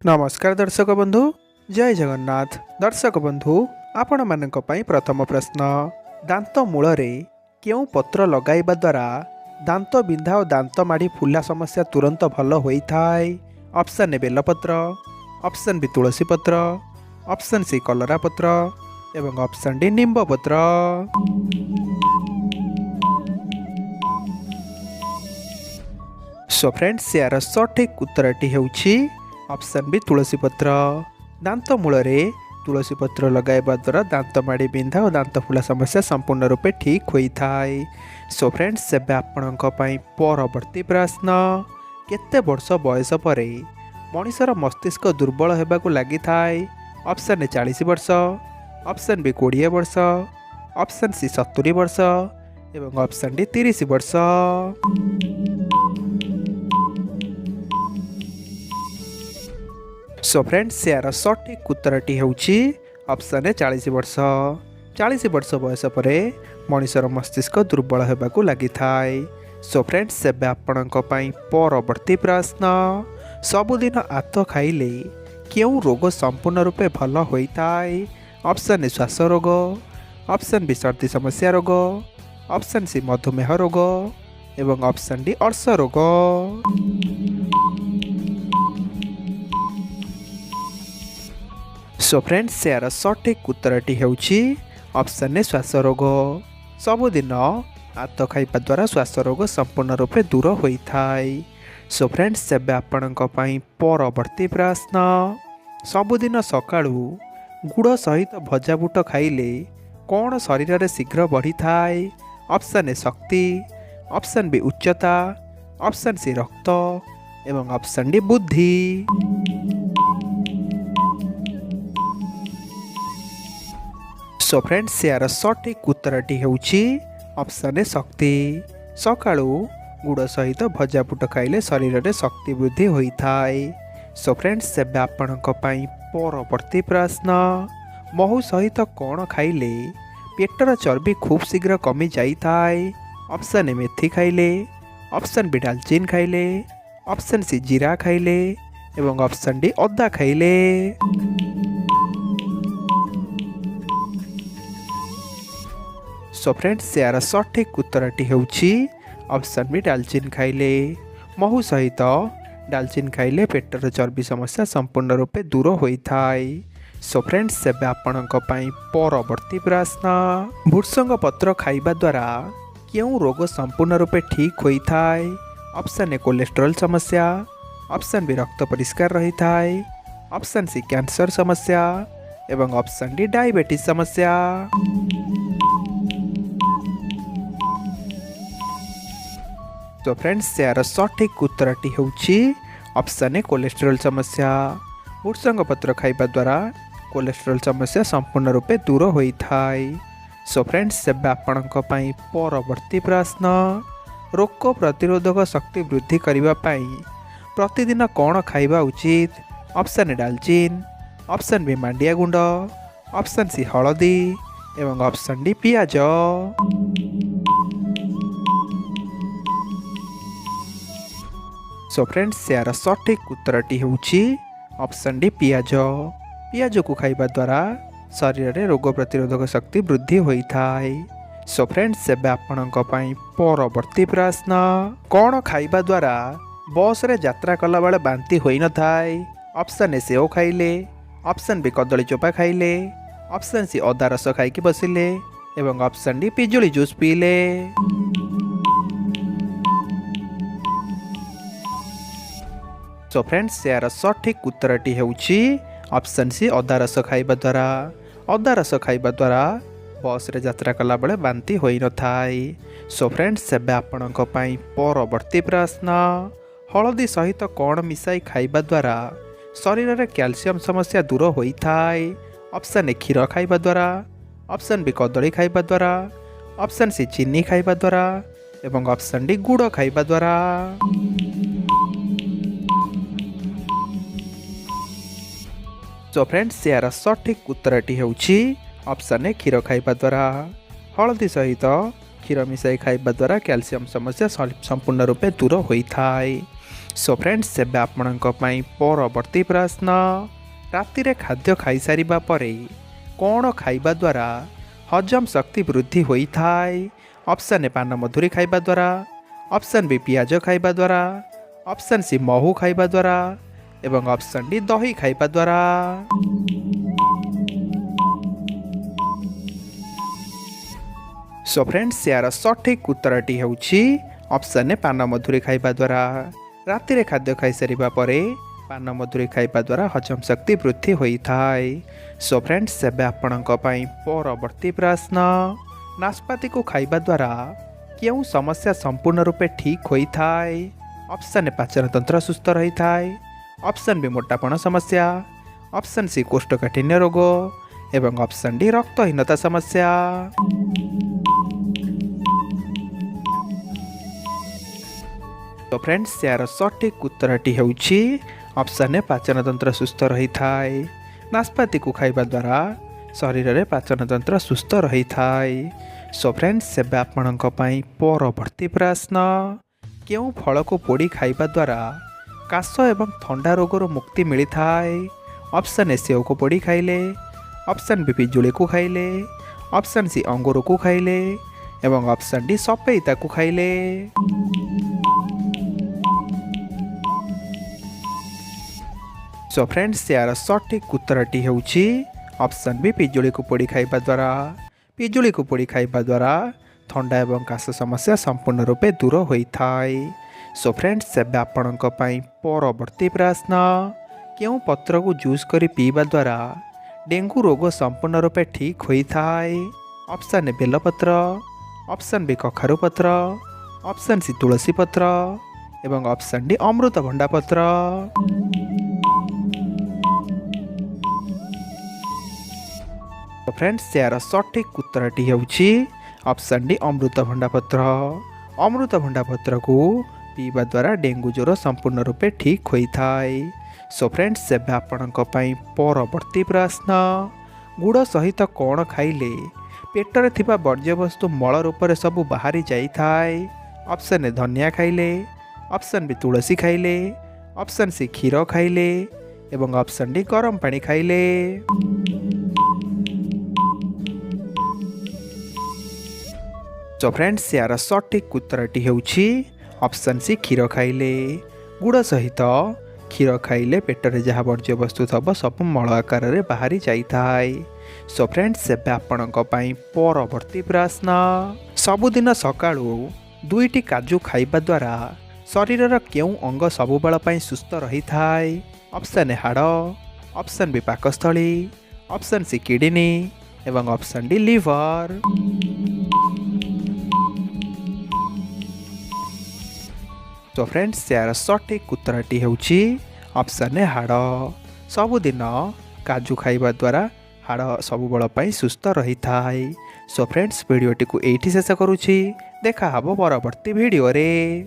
ନମସ୍କାର ଦର୍ଶକ ବନ୍ଧୁ, ଜୟ ଜଗନ୍ନାଥ। ଦର୍ଶକ ବନ୍ଧୁ, ଆପଣମାନଙ୍କ ପାଇଁ ପ୍ରଥମ ପ୍ରଶ୍ନ: ଦାନ୍ତ ମୂଳରେ କେଉଁ ପତ୍ର ଲଗାଇବା ଦ୍ୱାରା ଦାନ୍ତ ବିନ୍ଧା ଓ ଦାନ୍ତ ମାଢ଼ି ଫୁଲା ସମସ୍ୟା ତୁରନ୍ତ ଭଲ ହୋଇଥାଏ? ଅପସନ୍ ଏ ବେଲପତ୍ର, ଅପସନ୍ ବି ତୁଳସୀ ପତ୍ର, ଅପସନ୍ ସି କଲରା ପତ୍ର ଏବଂ ଅପସନ୍ ଡି ନିମ୍ବ ପତ୍ର। ସୋ ଫ୍ରେଣ୍ଡସ୍, ଏହାର ସଠିକ୍ ଉତ୍ତରଟି ହେଉଛି ଅପସନ୍ ବି ତୁଳସୀ ପତ୍ର। ଦାନ୍ତ ମୂଳରେ ତୁଳସୀ ପତ୍ର ଲଗାଇବା ଦ୍ୱାରା ଦାନ୍ତ ମାଢ଼ି ବିନ୍ଧା ଓ ଦାନ୍ତ ଫୁଲା ସମସ୍ୟା ସମ୍ପୂର୍ଣ୍ଣ ରୂପେ ଠିକ୍ ହୋଇଥାଏ। ସୋ ଫ୍ରେଣ୍ଡସ୍, ଏବେ ଆପଣଙ୍କ ପାଇଁ ପରବର୍ତ୍ତୀ ପ୍ରଶ୍ନ: କେତେ ବର୍ଷ ବୟସ ପରେ ମଣିଷର ମସ୍ତିଷ୍କ ଦୁର୍ବଳ ହେବାକୁ ଲାଗିଥାଏ? ଅପସନ୍ ଏ 40 ବର୍ଷ, ଅପସନ୍ ବି 20 ବର୍ଷ, ଅପସନ୍ ସି 70 ବର୍ଷ ଏବଂ ଅପସନ୍ ଡି 30 ବର୍ଷ। ସୋ ଫ୍ରେଣ୍ଡସ୍, ଏହାର ସଠିକ୍ ଉତ୍ତରଟି ହେଉଛି ଅପସନ୍ ଏ 40 ବର୍ଷ। 40 ବର୍ଷ ବୟସ ପରେ ମଣିଷର ମସ୍ତିଷ୍କ ଦୁର୍ବଳ ହେବାକୁ ଲାଗିଥାଏ। ସୋ ଫ୍ରେଣ୍ଡସ୍, ଏବେ ଆପଣଙ୍କ ପାଇଁ ପରବର୍ତ୍ତୀ ପ୍ରଶ୍ନ: ସବୁଦିନ ଆତ ଖାଇଲେ କେଉଁ ରୋଗ ସମ୍ପୂର୍ଣ୍ଣ ରୂପେ ଭଲ ହୋଇଥାଏ? ଅପସନ୍ ଏ ଶ୍ୱାସ ରୋଗ, ଅପସନ୍ ବି ସର୍ଦ୍ଦି ସମସ୍ୟା ରୋଗ, ଅପସନ୍ ସି ମଧୁମେହ ରୋଗ ଏବଂ ଅପସନ୍ ଡି ଅର୍ଶ ରୋଗ। ସୋ ଫ୍ରେଣ୍ଡସ୍, ଏହାର ସଠିକ୍ ଉତ୍ତରଟି ହେଉଛି ଅପସନ୍ ଏ ଶ୍ୱାସ ରୋଗ। ସବୁଦିନ ଆତ ଖାଇବା ଦ୍ୱାରା ଶ୍ୱାସ ରୋଗ ସମ୍ପୂର୍ଣ୍ଣ ରୂପେ ଦୂର ହୋଇଥାଏ। ସୋ ଫ୍ରେଣ୍ଡସ୍, ଏବେ ଆପଣଙ୍କ ପାଇଁ ପରବର୍ତ୍ତୀ ପ୍ରଶ୍ନ: ସବୁଦିନ ସକାଳୁ ଗୁଡ଼ ସହିତ ଭଜା ବୁଟ ଖାଇଲେ କ'ଣ ଶରୀରରେ ଶୀଘ୍ର ବଢ଼ିଥାଏ? Option A Shakti, option B ଉଚ୍ଚତା, ଅପସନ୍ ସି ରକ୍ତ ଏବଂ ଅପସନ୍ ଡି ବୁଦ୍ଧି। ସୋ ଫ୍ରେଣ୍ଡସ୍, ଏହାର ସଠିକ୍ ଉତ୍ତରଟି ହେଉଛି ଅପସନ୍ ଏ ଶକ୍ତି। ସକାଳୁ ଗୁଡ଼ ସହିତ ଭଜା ବୁଟ ଖାଇଲେ ଶରୀରରେ ଶକ୍ତି ବୃଦ୍ଧି ହୋଇଥାଏ। ସୋ ଫ୍ରେଣ୍ଡସ୍, ଏବେ ଆପଣଙ୍କ ପାଇଁ ପରବର୍ତ୍ତୀ ପ୍ରଶ୍ନ: ମହୁ ସହିତ କ'ଣ ଖାଇଲେ ପେଟର ଚର୍ବି ଖୁବ୍ ଶୀଘ୍ର କମି ଯାଇଥାଏ? ଅପସନ୍ ଏ ମେଥି ଖାଇଲେ, ଅପସନ୍ ବି ଡାଲଚିନ୍ ଖାଇଲେ, ଅପସନ୍ ସି ଜିରା ଖାଇଲେ ଏବଂ ଅପସନ୍ ଡି ଅଦା ଖାଇଲେ। ସୋ ଫ୍ରେଣ୍ଡସ୍, ଏହାର ସଠିକ୍ ଉତ୍ତରଟି ହେଉଛି ଅପସନ୍ ବି ଡାଲଚିନ୍ ଖାଇଲେ। ମହୁ ସହିତ ଡାଲଚିନ୍ ଖାଇଲେ ପେଟର ଚର୍ବି ସମସ୍ୟା ସମ୍ପୂର୍ଣ୍ଣ ରୂପେ ଦୂର ହୋଇଥାଏ। ସୋ ଫ୍ରେଣ୍ଡସ୍, ଏବେ ଆପଣଙ୍କ ପାଇଁ ପରବର୍ତ୍ତୀ ପ୍ରଶ୍ନ: ଭୃସଙ୍ଗ ପତ୍ର ଖାଇବା ଦ୍ୱାରା କେଉଁ ରୋଗ ସମ୍ପୂର୍ଣ୍ଣ ରୂପେ ଠିକ୍ ହୋଇଥାଏ? ଅପସନ୍ ଏ କୋଲେଷ୍ଟ୍ରଲ୍ ସମସ୍ୟା, ଅପସନ୍ ବି ରକ୍ତ ପରିଷ୍କାର ରହିଥାଏ, ଅପସନ୍ ସି କ୍ୟାନ୍ସର ସମସ୍ୟା ଏବଂ ଅପସନ୍ ଡି ଡାଇବେଟିସ୍ ସମସ୍ୟା। ତ ଫ୍ରେଣ୍ଡସ୍, ଏହାର ସଠିକ୍ ଉତ୍ତରଟି ହେଉଛି ଅପସନ୍ ଏ କୋଲେଷ୍ଟ୍ରଲ୍ ସମସ୍ୟା। ଭୃସଙ୍ଗ ପତ୍ର ଖାଇବା ଦ୍ୱାରା କୋଲେଷ୍ଟ୍ରଲ୍ ସମସ୍ୟା ସମ୍ପୂର୍ଣ୍ଣ ରୂପେ ଦୂର ହୋଇଥାଏ। ସୋ ଫ୍ରେଣ୍ଡସ୍, ଏବେ ଆପଣଙ୍କ ପାଇଁ ପରବର୍ତ୍ତୀ ପ୍ରଶ୍ନ: ରୋଗ ପ୍ରତିରୋଧକ ଶକ୍ତି ବୃଦ୍ଧି କରିବା ପାଇଁ ପ୍ରତିଦିନ କ'ଣ ଖାଇବା ଉଚିତ? ଅପସନ୍ ଏ ଡାଲଚିନ୍, ଅପସନ୍ ବି ମାଣ୍ଡିଆ ଗୁଣ୍ଡ, ଅପସନ୍ ସି ହଳଦୀ ଏବଂ ଅପସନ୍ ଡି ପିଆଜ। ସୋ ଫ୍ରେଣ୍ଡସ୍, ଏହାର ସଠିକ୍ ଉତ୍ତରଟି ହେଉଛି ଅପସନ୍ ଡି ପିଆଜ। ପିଆଜକୁ ଖାଇବା ଦ୍ୱାରା ଶରୀରରେ ରୋଗ ପ୍ରତିରୋଧକ ଶକ୍ତି ବୃଦ୍ଧି ହୋଇଥାଏ। ସୋ ଫ୍ରେଣ୍ଡସ୍, ଏବେ ଆପଣଙ୍କ ପାଇଁ ପରବର୍ତ୍ତୀ ପ୍ରଶ୍ନ: କ'ଣ ଖାଇବା ଦ୍ୱାରା ବସ୍ରେ ଯାତ୍ରା କଲାବେଳେ ବାନ୍ତି ହୋଇନଥାଏ? ଅପସନ୍ ଏ ସେଓ ଖାଇଲେ, ଅପସନ୍ ବି କଦଳୀ ଚୋପା ଖାଇଲେ, ଅପସନ୍ ସି ଅଦା ରସ ଖାଇକି ବସିଲେ ଏବଂ ଅପସନ୍ ଡି ପିଜୁଳି ଜୁସ୍ ପିଇଲେ। ସୋ ଫ୍ରେଣ୍ଡସ୍, ଏହାର ସଠିକ୍ ଉତ୍ତରଟି ହେଉଛି ଅପସନ୍ ସି ଅଦା ରସ ଖାଇବା ଦ୍ୱାରା। ଅଦା ରସ ଖାଇବା ଦ୍ୱାରା ବସ୍ରେ ଯାତ୍ରା କଲାବେଳେ ବାନ୍ତି ହୋଇନଥାଏ। ସୋ ଫ୍ରେଣ୍ଡସ୍, ଏବେ ଆପଣଙ୍କ ପାଇଁ ପରବର୍ତ୍ତୀ ପ୍ରଶ୍ନ: ହଳଦୀ ସହିତ କ'ଣ ମିଶାଇ ଖାଇବା ଦ୍ୱାରା ଶରୀରରେ କ୍ୟାଲସିୟମ୍ ସମସ୍ୟା ଦୂର ହୋଇଥାଏ? ଅପସନ୍ ଏ କ୍ଷୀର ଖାଇବା ଦ୍ୱାରା, ଅପସନ୍ ବି କଦଳୀ ଖାଇବା ଦ୍ୱାରା, ଅପସନ୍ ସି ଚିନି ଖାଇବା ଦ୍ୱାରା ଏବଂ ଅପସନ୍ ଡି ଗୁଡ଼ ଖାଇବା ଦ୍ୱାରା। ସୋ ଫ୍ରେଣ୍ଡସ୍, ଏହାର ସଠିକ୍ ଉତ୍ତରଟି ହେଉଛି ଅପସନ୍ ଏ କ୍ଷୀର ଖାଇବା ଦ୍ୱାରା। ହଳଦୀ ସହିତ କ୍ଷୀର ମିଶାଇ ଖାଇବା ଦ୍ୱାରା କ୍ୟାଲସିୟମ୍ ସମସ୍ୟା ସମ୍ପୂର୍ଣ୍ଣ ରୂପେ ଦୂର ହୋଇଥାଏ। ସୋ ଫ୍ରେଣ୍ଡସ୍, ଏବେ ଆପଣଙ୍କ ପାଇଁ ପରବର୍ତ୍ତୀ ପ୍ରଶ୍ନ। ରାତିରେ ଖାଦ୍ୟ ଖାଇସାରିବା ପରେ କ'ଣ ଖାଇବା ଦ୍ୱାରା ହଜମ ଶକ୍ତି ବୃଦ୍ଧି ହୋଇଥାଏ? ଅପସନ୍ ଏ, ପାନ ମଧୁରୀ ଖାଇବା ଦ୍ୱାରା। ଅପସନ୍ ବି, ପିଆଜ ଖାଇବା ଦ୍ୱାରା। ଅପସନ୍ ସି, ମହୁ ଖାଇବା ଦ୍ୱାରା ଏବଂ ଅପସନ୍ ଡି, ଦହି ଖାଇବା ଦ୍ୱାରା। ସୋ ଫ୍ରେଣ୍ଡସ୍, ଏହାର ସଠିକ୍ ଉତ୍ତରଟି ହେଉଛି ଅପସନ୍ ଏ, ପାନ ମଧୁରୀ ଖାଇବା ଦ୍ୱାରା। ରାତିରେ ଖାଦ୍ୟ ଖାଇସାରିବା ପରେ ପାନ ମଧୁରୀ ଖାଇବା ଦ୍ୱାରା ହଜମ ଶକ୍ତି ବୃଦ୍ଧି ହୋଇଥାଏ। ସୋ ଫ୍ରେଣ୍ଡସ୍, ଏବେ ଆପଣଙ୍କ ପାଇଁ ପରବର୍ତ୍ତୀ ପ୍ରଶ୍ନ। ନାସପାତିକୁ ଖାଇବା ଦ୍ୱାରା କେଉଁ ସମସ୍ୟା ସମ୍ପୂର୍ଣ୍ଣ ରୂପେ ଠିକ୍ ହୋଇଥାଏ? ଅପସନ୍ ଏ, ପାଚନତନ୍ତ୍ର ସୁସ୍ଥ ରହିଥାଏ। ଅପସନ୍ ବି, ମୋଟାପଣ ସମସ୍ୟା। ଅପସନ୍ ସି, କୋଷ୍ଠକାଠିନ୍ୟ ରୋଗ ଏବଂ ଅପସନ୍ ଡି, ରକ୍ତହୀନତା ସମସ୍ୟା। ତ ଫ୍ରେଣ୍ଡସ୍, ଏହାର ସଠିକ୍ ଉତ୍ତରଟି ହେଉଛି ଅପସନ୍ ଏ, ପାଚନତନ୍ତ୍ର ସୁସ୍ଥ ରହିଥାଏ। ନାସପାତିକୁ ଖାଇବା ଦ୍ୱାରା ଶରୀରରେ ପାଚନତନ୍ତ୍ର ସୁସ୍ଥ ରହିଥାଏ। ସୋ ଫ୍ରେଣ୍ଡସ୍, ଏବେ ଆପଣଙ୍କ ପାଇଁ ପରବର୍ତ୍ତୀ ପ୍ରଶ୍ନ। କେଉଁ ଫଳକୁ ପୋଡ଼ି ଖାଇବା ଦ୍ୱାରା କାଶ ଏବଂ ଥଣ୍ଡା ରୋଗରୁ ମୁକ୍ତି ମିଳିଥାଏ? ଅପସନ୍ ଏ, ସେଉକୁ ପୋଡ଼ି ଖାଇଲେ। ଅପସନ୍ ବି, ପିଜୁଳିକୁ ଖାଇଲେ। ଅପସନ୍ ସି, ଅଙ୍ଗୁରକୁ ଖାଇଲେ ଏବଂ ଅପସନ୍ ଡି, ସଫେଇତାକୁ ଖାଇଲେ। ସୋ ଫ୍ରେଣ୍ଡସ୍, ଏହାର ସଠିକ୍ ଉତ୍ତରଟି ହେଉଛି ଅପସନ୍ ବି, ପିଜୁଳିକୁ ପୋଡ଼ି ଖାଇବା ଦ୍ୱାରା। ପିଜୁଳିକୁ ପୋଡ଼ି ଖାଇବା ଦ୍ୱାରା ଥଣ୍ଡା ଏବଂ କାଶ ସମସ୍ୟା ସମ୍ପୂର୍ଣ୍ଣ ରୂପେ ଦୂର ହୋଇଥାଏ। ସୋ ଫ୍ରେଣ୍ଡସ୍, ଏବେ ଆପଣଙ୍କ ପାଇଁ ପରବର୍ତ୍ତୀ ପ୍ରଶ୍ନ। କେଉଁ ପତ୍ରକୁ ଜୁସ୍ କରି ପିଇବା ଦ୍ୱାରା ଡେଙ୍ଗୁ ରୋଗ ସମ୍ପୂର୍ଣ୍ଣ ରୂପେ ଠିକ୍ ହୋଇଥାଏ? ଅପସନ୍ ଏ, ବେଲପତ୍ର। ଅପସନ୍ ବି, କଖାରୁ ପତ୍ର। ଅପସନ୍ ସି, ତୁଳସୀ ପତ୍ର ଏବଂ ଅପସନ୍ ଡି, ଅମୃତଭଣ୍ଡା ପତ୍ର। ଫ୍ରେଣ୍ଡସ୍, ଏହାର ସଠିକ୍ ଉତ୍ତରଟି ହେଉଛି ଅପସନ୍ ଡି, ଅମୃତଭଣ୍ଡା ପତ୍ର। ଅମୃତଭଣ୍ଡା ପତ୍ରକୁ ପିଇବା ଦ୍ୱାରା ଡେଙ୍ଗୁ ଜ୍ୱର ସମ୍ପୂର୍ଣ୍ଣ ରୂପେ ଠିକ୍ ହୋଇଥାଏ। ସୋ ଫ୍ରେଣ୍ଡସ୍, ଏବେ ଆପଣଙ୍କ ପାଇଁ ପରବର୍ତ୍ତୀ ପ୍ରଶ୍ନ। ଗୁଡ଼ ସହିତ କ'ଣ ଖାଇଲେ ପେଟରେ ଥିବା ବର୍ଜ୍ୟବସ୍ତୁ ମଳ ରୂପରେ ସବୁ ବାହାରି ଯାଇଥାଏ? ଅପସନ୍ ଏ, ଧନିଆ ଖାଇଲେ। ଅପସନ୍ ବି, ତୁଳସୀ ଖାଇଲେ। ଅପସନ୍ ସି, କ୍ଷୀର ଖାଇଲେ ଏବଂ ଅପସନ୍ ଡି, ଗରମ ପାଣି ଖାଇଲେ। ସୋ ଫ୍ରେଣ୍ଡସ୍, ଏହାର ସଠିକ୍ ଉତ୍ତରଟି ହେଉଛି ଅପସନ୍ ସି, କ୍ଷୀର ଖାଇଲେ। ଗୁଡ଼ ସହିତ କ୍ଷୀର ଖାଇଲେ ପେଟରେ ଯାହା ବର୍ଜ୍ୟବସ୍ତୁ ଥବ, ସବୁ ମଳ ଆକାରରେ ବାହାରି ଯାଇଥାଏ। ସୋ ଫ୍ରେଣ୍ଡସ୍, ଏବେ ଆପଣଙ୍କ ପାଇଁ ପରବର୍ତ୍ତୀ ପ୍ରଶ୍ନ। ସବୁଦିନ ସକାଳୁ ଦୁଇଟି କାଜୁ ଖାଇବା ଦ୍ୱାରା ଶରୀରର କେଉଁ ଅଙ୍ଗ ସବୁବେଳ ପାଇଁ ସୁସ୍ଥ ରହିଥାଏ? ଅପସନ୍ ଏ, ହାଡ଼। ଅପସନ୍ ବି, ପାକସ୍ଥଳୀ। ଅପସନ୍ ସି, କିଡ଼ନୀ ଏବଂ ଅପସନ୍ ଡି, ଲିଭର। ତ ଫ୍ରେଣ୍ଡସ୍, ଏହାର ସଠିକ୍ ଉତ୍ତରଟି ହେଉଛି ଅପସନ୍ ଏ, ହାଡ଼। ସବୁଦିନ କାଜୁ ଖାଇବା ଦ୍ୱାରା ହାଡ଼ ସବୁବେଳ ପାଇଁ ସୁସ୍ଥ ରହିଥାଏ। ସୋ ଫ୍ରେଣ୍ଡସ୍, ଭିଡ଼ିଓଟିକୁ ଏଇଠି ଶେଷ କରୁଛି। ଦେଖା ହେବ ପରବର୍ତ୍ତୀ ଭିଡ଼ିଓରେ।